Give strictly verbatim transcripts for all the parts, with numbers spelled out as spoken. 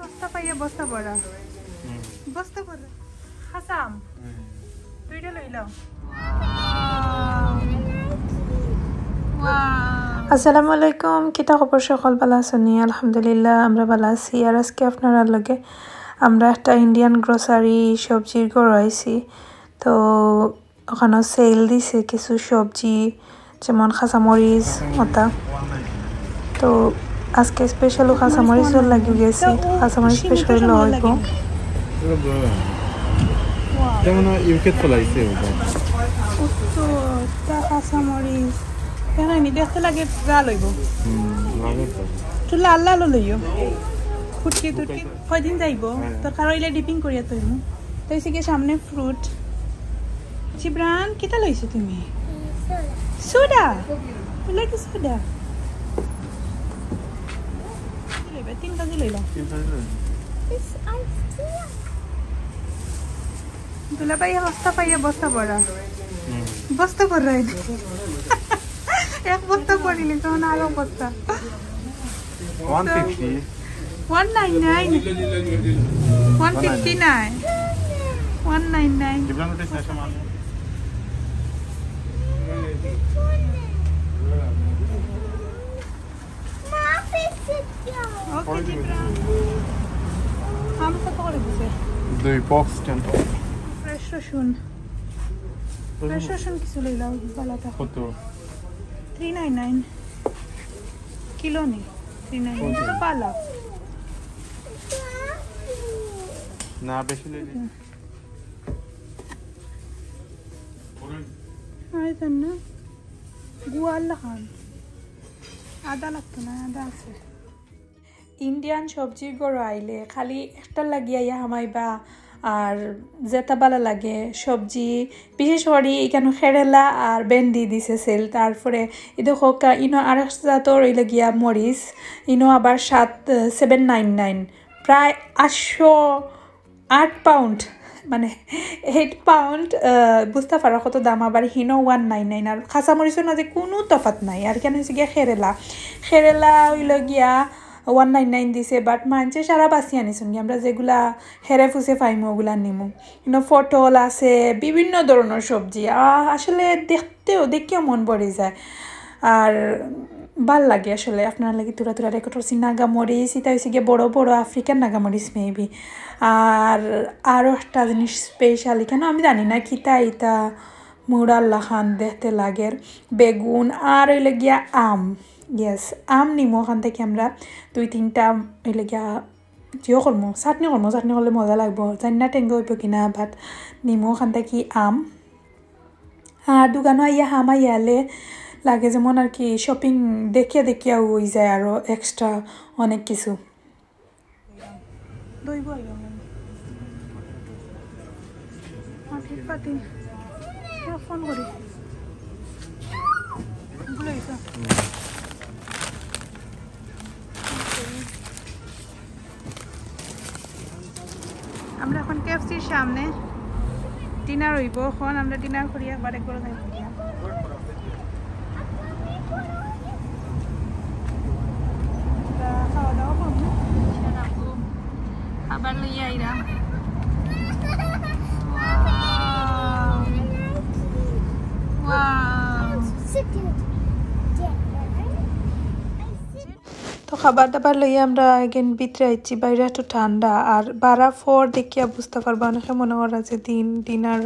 বস্তা পাইয়া বস্তা ভরা। বস্তা ভরা। খাসাম। দুইটা লই লও। আসসালামু আলাইকুম, কিতা খবর সকল? ভালা আছনি? আলহামদুলিল্লাহ, আমরা ভালা আছি। আর আজকে আপনারার লগে আমরা একটা ইন্ডিয়ান গ্রোসারি সবজির ঘর আইছি। তো ওখানো সেল দিছে কিছু সবজি, যেমন কাঁচামরিচ, ওটা। তো আজকে স্পেশাল কাঁচামরিচর লাগি গেছি। তো কাঁচামরিচ স্পেশাল লওয়া অইবো। যেমন ইউকে তো লাইছে ওটা। উত্তর, তা কাঁচামরিচ। কেন আমি দেখতে লাগে ঝাল অইবো। হুম, লাগে তো। একটু লাল লাল লইও। ফুটকি টুটকি কয়দিন যাইবো? হ্যাঁ। দরকার অইলে ডিপিং করিয়া তৈমু। তো এসে গিয়ে সামনে ফ্রুট। জিবরান, কিতা লইছো তুমি? সোডা। You like soda? কি লইবা? তিন কেজি লইবা। তিন কেজি লইবা। It's ice cream. দুলাভাই বস্তা পাইয়া বস্তা ভরা। হুম। বস্তা ভরা এই। এক বস্তা ভরিলে তখন আরো বস্তা। One fifty. One nine nine. One fifty nine. One nine nine. ওকে, জিবরান। আম কত করে দিছে? দুই বক্স টেন। ফ্রেশ রসুন। ফ্রেশ রসুন কিছু লইলাম, বালাটা। কত? Three nine nine. কিলো নি? Three nine nine. কত? বালা। না, বেশি লইলি। আরে জান না। গুয়ার লাখান। আদা লাগতো না, আদা আছে। ইন্ডিয়ান সবজির ঘরো আইলে খালি একটা লাগিয়া ইয়া হামাইবা, আর যেটা বালা লাগে সবজি, বিশেষ করি এখানো খেরেলা আর ভেন্ডি দিছে সেল। তারপরে এই দেখো কা-, ইনো আরেক জাতর অইলো গিয়া মরিচ, ইনো আবার সাত, সেভেন নাইন নাইন, প্রায় আটশো আট পাউন্ড, মানে এইট পাউন্ড, আহ, বুঝতে পারো কত দাম। আবার হিনো ওয়ান নাইন নাইন। আর কাঁচামরিচর মাঝে কোনো তফাত নাই। আর কেন হয়েছে গিয়া খেরেলা, খেরেলা অইলো গিয়া ওয়ান নাইন নাইন দিছে, বাট মানছে সারা বাসি আনিছুন গিয়া। আমরা যেগুলা হেরে ফুসে পাইমু ওগুলা নিমু। কিন্তু পটল আছে, বিভিন্ন ধরনের সবজি। আ-, আসলে দেখতেও, দেখিও মন ভরে যায়। আর ভাল লাগে আসলে। আপনার লাগি তুরা তুরা রেকর্ড করছি নাগা মরিচ, এটা হয়েছে গিয়ে বড় বড় আফ্রিকান নাগা মরিচ মেবি। আর আরও একটা জিনিস স্পেশাল, এখানে আমি জানি না কিতা, এটা মুড়ার লাখান দেখতে লাগের। বেগুন আর হইলে গিয়া আম। ইয়েস, আম নিমু ওখান থেকে আমরা দুই তিনটা। হইলে গিয়া জিও করমু, চাটনি করমু, চাটনি করলে মজা লাগবো। জানি না টেঙ্গা হইব কিনা, বাট নিমু ওখান থেকে আম। আর দোকানো আইয়া হামাইয়ালে লাগে যেমন আর কি শপিং দেখিয়া দেখিয়া হয়ে যায় আরো এক্সট্রা অনেক কিছু। দইব আইলাম। মাটির পাতিল। ফোন করি। ভুলে গেছে। আমরা এখন কেএফসির সামনে ডিনার হইব। এখন আমরা ডিনার করি একবার একবার যাই। আমরা খাওয়া দাওয়া করবো। খাবার লইয়া আইরা। Wow. Wow. তো খাবার দাবার লইয়া আমরা এগেন ভিতরে আইছি, বাইরে একটু ঠান্ডা, আর বারা ফর দেখিয়া বুঝতে পারবা অনেকে মনে করা যে দিন, দিনার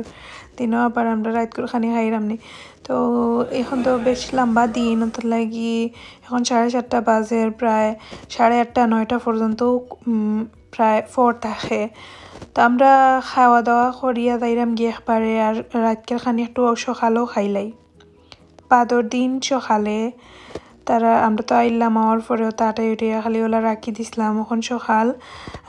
দিনও আবার আমরা রাইত করে খানি খাইরাম নি। তো এখন তো বেশ লম্বা দিন, অত লাগি এখন সাড়ে সাতটা বাজে, প্রায় সাড়ে আটটা নয়টা পর্যন্ত, উম, প্রায় ফর থাকে। তো আমরা খাওয়া দাওয়া করিয়া যাইরাম গিয়ে একবারে, আর রাইতকার খানি একটু সকালেও খাইলাই। বাদর দিন সকালে তারা, আমরা তো আইলাম, আমার পরেও তাড়াতাড়ি উঠিয়া খালি ওলা রাখি দিছিলাম। এখন সকাল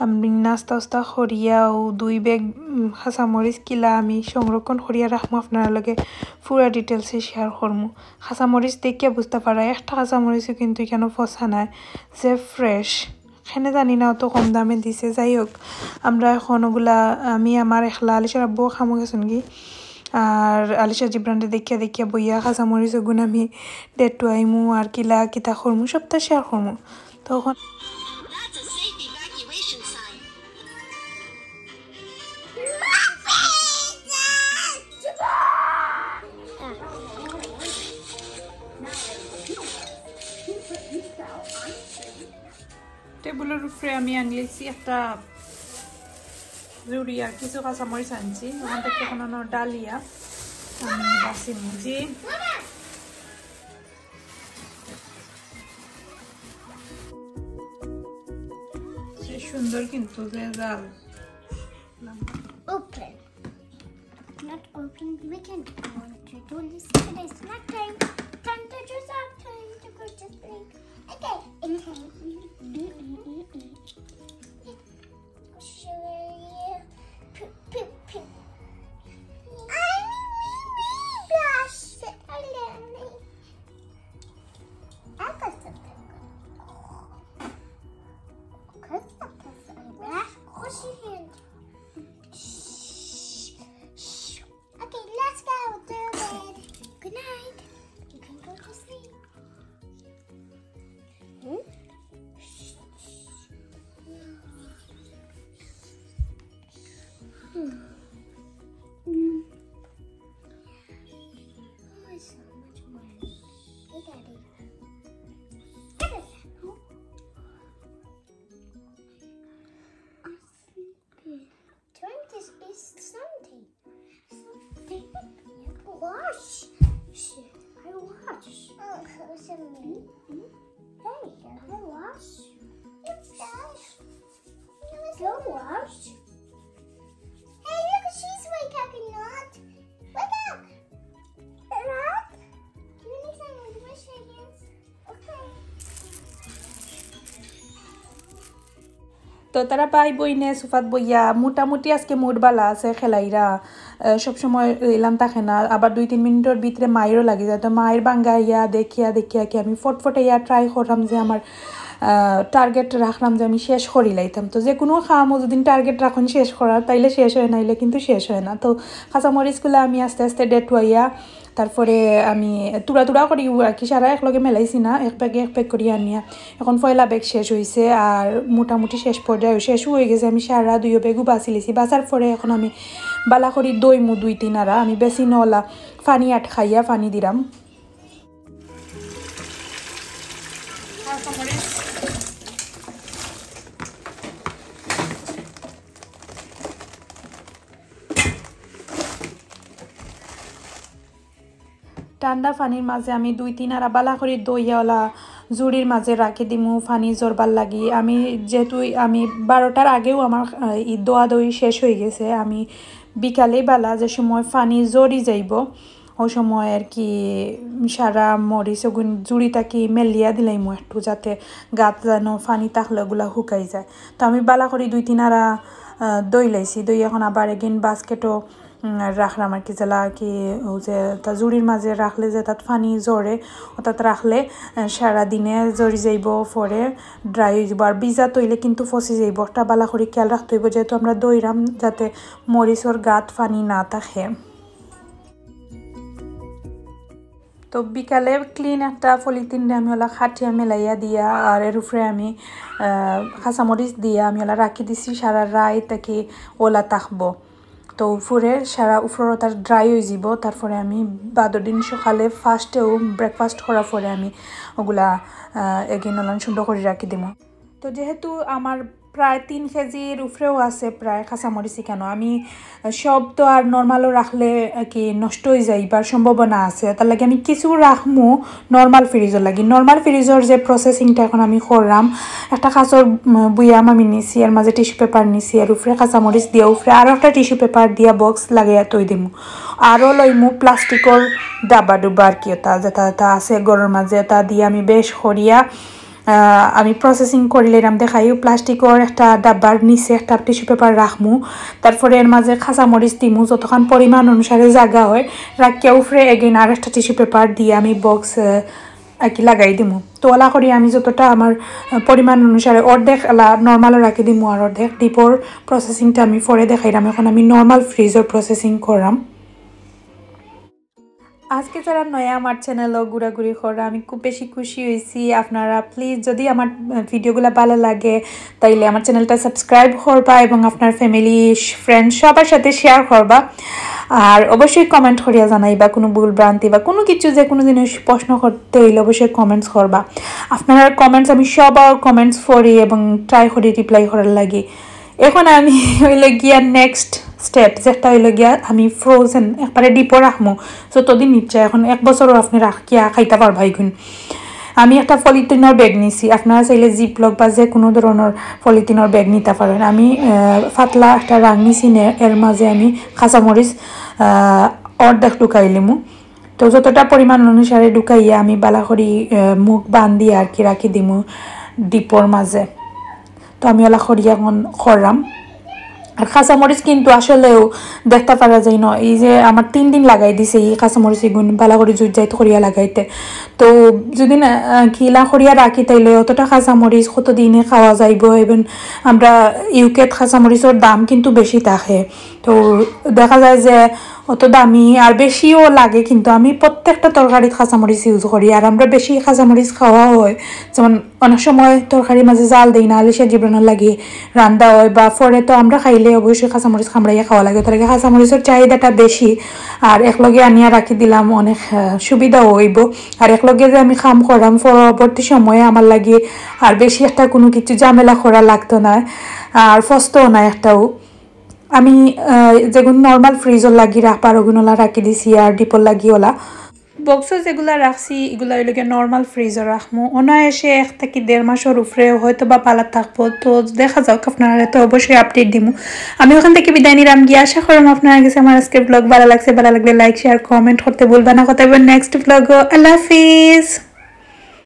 আমি নাস্তা উস্তা করিয়া ও দুই ব্যাগ, উম, কাঁচামরিচ কিলা আমি সংরক্ষণ করিয়া রাখমু, আপনার লগে পুরা ডিটেলসে শেয়ার করমু। কাঁচামরিচ দেখিয়া বুঝতে পারা, একটা কাঁচামরিচও কিন্তু এখানে ফসা নাই, যে ফ্রেশ। এখানে জানি না অত কম দামে দিছে। যাই হোক, আমরা এখন ওগুলা, আমি আমার একলা, আলিশার আব্বু খামো গেছুন কি, আর আলিশা জিবরানরে দেখিয়া দেখিয়া বইয়া কাঁচামরিচ ওগুন আমি ডেটুয়াইমু আর কিলা কিতা করমু, সবটা শেয়ার করমু। তখন That's a safe evacuation sign. টেবিলর উপরে আমি আনিয়েছি একটা জুড়ি আর কিছু কাঁচামরিচ আনছি, ওখান থেকে এখন আনো ডালিয়া আমি বাছি নিয়েছি। সে সুন্দর কিন্তু যে জাল। Open. Not open. We can go to do this. Today's snack time. Time to dress up. Time to go to sleep. Okay. It's time. Sugar. Poop, poop, poop. I need my brush. I got something. Got something. Wash your hand. Shh. Shh. Okay, let's go to bed. Good night. You can go to sleep. Hmm? Hmm. Hmm. Oh, it's so much more. Hey, Daddy. Daddy. Turn this is something. Something. Wash. Shit, I wash. Oh, it's a me. Mm-hmm. Hey, I wash. It's wash. You wash. Hey, look, she's wake up and not. Wake up. Not. You need some wash again. Okay. তো তারা ভাই বইনে সোফাত বইয়া মোটামুটি আজকে মুড বালা আছে খেলাইরা। আহ, সবসময় ইলান থাকে না, আবার দুই তিন মিনিটর ভিতরে মাইরও লাগি যায়। তো মাইর বাঙ্গাইয়া দেখিয়া দেখিয়া কি আমি ফটফটাইয়া ট্রাই করলাম যে আমার টার্গেট রাখলাম যে আমি শেষ করি লাইতাম। তো যে কোনো কামও যদি টার্গেট রাখুন শেষ করার, তাইলে শেষ হয়, নাইলে কিন্তু শেষ হয় না। তো কাঁচামরিচগুলো আমি আস্তে আস্তে ডেটুয়াইয়া তারপরে আমি তুড়া তুড়া করি আর কি, সারা একলগে মেলাইছি না, এক ব্যাগে এক ব্যাগ করি আনিয়া। এখন পয়লা ব্যাগ শেষ হইছে, আর মোটামুটি শেষ পর্যায়ে শেষও হয়ে গেছে। আমি সারা দুইও ব্যাগও বাছি লিছি। বাছার পরে এখন আমি বালা করি দইমু দুই তিন আরা। আমি বেশি নলা পানি আটকাইয়া পানি দিলাম। ঠান্ডা পানির মাঝে আমি দুই তিন আরা বালা করি দইয়া ওলা জুড়ির মাঝে রাখি দিমু পানি ঝরবার লাগি। আমি যেহেতু আমি বারোটার আগেও আমার, আহ, ই দোয়া দই শেষ হয়ে গেছে, আমি বিকালে বালা যে সময় পানি ঝরি যাইব, ওই সময় আর কি সারা মরিচ ওগুন জুড়ি থাকি মেলিয়া দিলাইমু একটু, যাতে গাত যেন পানি থাকলে ওগুলা শুকাই যায়। তো আমি বালা করি দুই তিন আরা, আহ, দই লাইছি। দই এখন আবার এগিন বাস্কেটও উম, রাখলাম আর কি, যেলা কি ও যে তা জুড়ির মাঝে রাখলে যে তাত পানি ঝরে, ও তাত রাখলে, আহ, সারা দিনে ঝরি যাইব, পরে ড্রাই হয়ে যাব। আর ভিজা তৈলে কিন্তু ফসি যাইব। একটা বালা করি খেয়াল রাখতে হইব, যেহেতু আমরা দইরাম, যাতে মরিচর গাত পানি না থাকে। তো বিকালে ক্লিন একটা পলিথিন আমি ওলা খাটিয়া মেলাইয়া দিয়া, আর এর উপরে আমি, আহ, কাঁচামরিচ দিয়া আমি ওলা রাখি দিছি, সারা রাইত থাকি ওলা থাকবো। তো উপরে সারা উপরে তার ড্রাই হয়ে যাব। তারপরে আমি বাদর দিন সকালে ফার্স্টেও ব্রেকফাস্ট করার পরে আমি ওগুলা, আহ, এগিন ওলান সুন্দর করে রাখি দিমু। তো যেহেতু আমার প্রায় তিন কেজির উপরেও আছে প্রায় কাঁচামরিচ, কেন আমি সব তো আর নর্মালও রাখলে আর কি নষ্ট হয়ে যাইবার সম্ভাবনা আছে, তার লাগি আমি কিছু রাখমু নর্মাল ফ্রিজর লাগি। নর্মাল ফ্রিজর যে প্রসেসিংটা এখন আমি করলাম, একটা কাঁচর, উম, বুয়াম আমি নিছি, এর মাঝে টিস্যু পেপার নিছি, এর উপরে কাঁচামরিচ দিয়া উপরে আরও একটা টিস্যু পেপার দিয়া বক্স লাগাইয়া থই দিমু। আরও লইমু প্লাস্টিকর ডাব্বা ডুব্বা আর কি, ওটা যেটা যেটা আছে ঘরর মাঝে, ওটা দিয়া আমি বেশ করিয়া, আহ, আমি প্রসেসিং করিলাম দেখাই। প্লাস্টিকর একটা ডাব্বার নিচে একটা টিস্যু পেপার রাখমু, তারপরে এর মাঝে কাঁচামরিচ দিমু, যতক্ষণ পরিমাণ অনুসারে জাগা হয় রাখিয়া উপরে এগিন আর একটা টিস্যু পেপার দিয়ে আমি বক্স, আহ, আর কি লাগাই দিমু। তো ওলা করি আমি যতটা আমার, আহ, পরিমাণ অনুসারে অর্ধেক এলা নর্মালও রাখি দিমু, আর অর্ধেক ডিপর প্রসেসিংটা আমি পরে দেখাইলাম। এখন আমি নর্মাল ফ্রিজর প্রসেসিং করলাম। আজকে যারা নয়া আমার চ্যানেলও ঘুরাঘুরি করা, আমি খুব বেশি খুশি হয়েছি। আপনারা প্লিজ যদি আমার ভিডিওগুলো ভালো লাগে, তাইলে আমার চ্যানেলটা সাবস্ক্রাইব করবা এবং আপনার ফ্যামিলি, ফ্রেন্ড সবার সাথে শেয়ার করবা। আর অবশ্যই কমেন্ট করিয়া জানাইবা কোনো ভুল ভ্রান্তি বা কোনো কিছু, যে কোনো জিনিস প্রশ্ন করতে হইলে অবশ্যই কমেন্টস করবা। আপনার কমেন্টস, আমি সবার কমেন্টস পড়ি এবং ট্রাই করি রিপ্লাই করার লাগি। এখন আমি হইল গিয়া নেক্সট স্টেপ, যেটা হইল গিয়া আমি ফ্রোজেন একবারে ডিপো রাখমু, যতদিন ইচ্ছা। এখন এক বছরও আপনি রাখিয়া খাইতে পারবা এগুন। আমি একটা পলিথিনের ব্যাগ নিছি, আপনারা চাইলে জিপলক বা যে কোনো ধরনের পলিথিনের ব্যাগ নিতে পারেন। আমি আহ, পাতলা একটা রাং নিছি নে, এর মাঝে আমি কাঁচামরিচ আহ, অর্ধেক ঢুকাই লিমু। তো যতটা পরিমাণ অনুসারে ঢুকাইয়া আমি বালা করি আহ, মুখ বান্ধি আর কি রাখি দিমু ডিপোর মাঝে। তো আমি ওলা করি এখন করলাম। আর কাঁচামরিচ কিন্তু আসলেও দেখতে পারা যায় না, এই যে আমার তিন দিন লাগাই দিছে এই কাঁচামরিচ এগুন বালা করি জুইত যাইতে করিয়া লাগাইতে। তো যদি না আহ, কিলা করিয়া রাখি, তাইলে অতটা কাঁচামরিচ কত দিনে খাওয়া যাইব। এবং আমরা ইউকেত কাঁচামরিচের দাম কিন্তু বেশি থাকে। তো দেখা যায় যে অত দামি আর বেশিও লাগে, কিন্তু আমি প্রত্যেকটা তরকারিত কাঁচামরিচ ইউজ করি। আর আমরা বেশি কাঁচামরিচ খাওয়া হয়, যেমন অনেক সময় তরকারির মাঝে জাল দেই না, আলিশা জিব্রানোর লাগি রান্দা হয় বা পরে, তো আমরা খাইলে অবশ্যই কাঁচামরিচ কামড়াইয়া খাওয়া লাগে। তার কাঁচামরিচের চাহিদাটা বেশি। আর একলগে আনিয়া রাখি দিলাম, অনেক আহ, সুবিধাও হইব। আর একলগে যে আমি কাম করাম, পরবর্তী সময়ে আমার লাগি আর বেশি একটা কোনো কিছু ঝামেলা করা লাগতো না, আর ফস্তও না একটাও। আমি আহ, যেগুন নর্মাল ফ্রিজর লাগি রাখবার ওগুন ওলা রাখি দিছি, আর ডিপোর লাগি ওলা। বক্সও যেগুলা রাখছি, এগুলা হইল গিয়া নর্মাল ফ্রিজর রাখমু। অনায়াসে এক থাকি দেড় মাসের উপরে হয়তো বা পালা থাকবো। তো দেখা যাক, আপনারা তো অবশ্যই আপডেট দিমু। আমি ওখান থেকে বিদায় নিলাম গিয়া। আশা করলাম আপনারা গেছে আমার আজকের ব্লগ ভালো লাগছে। ভালো লাগলে লাইক, শেয়ার, কমেন্ট করতে ভুলবা না। কথা বলবো নেক্সট ব্লগও। আল্লাহ হাফিজ।